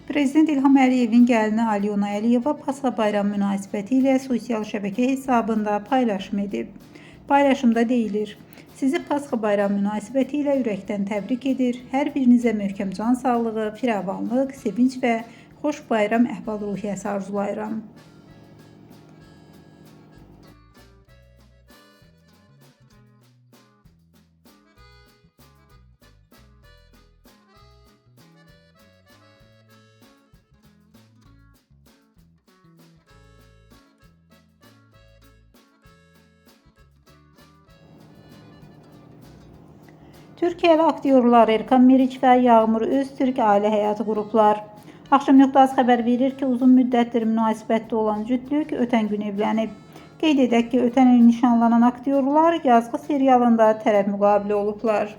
Prezident İlham Əliyevin gəlini Alyona Əliyeva Pasxa bayramı münasibətilə sosial şəbəkə hesabında paylaşım edib. Paylaşımda deyilir: Sizi Pasxa bayramı münasibətilə ürəkdən təbrik edir. Hər birinizə möhkəm can sağlığı, firavanlıq, sevinç və xoş bayram əhval-ruhiyyəsi arzulayıram. Türkiyəli aktyorlar Erkan Meriç və Yağmur Öztürk ailə həyatı qurublar. Axşam.az xəbər verir ki, uzun müddətdir münasibətdə olan cütlük ötən gün evlənib. Qeyd edək ki, ötən il nişanlanan aktyorlar Yazğı serialında tərəf müqabili olublar.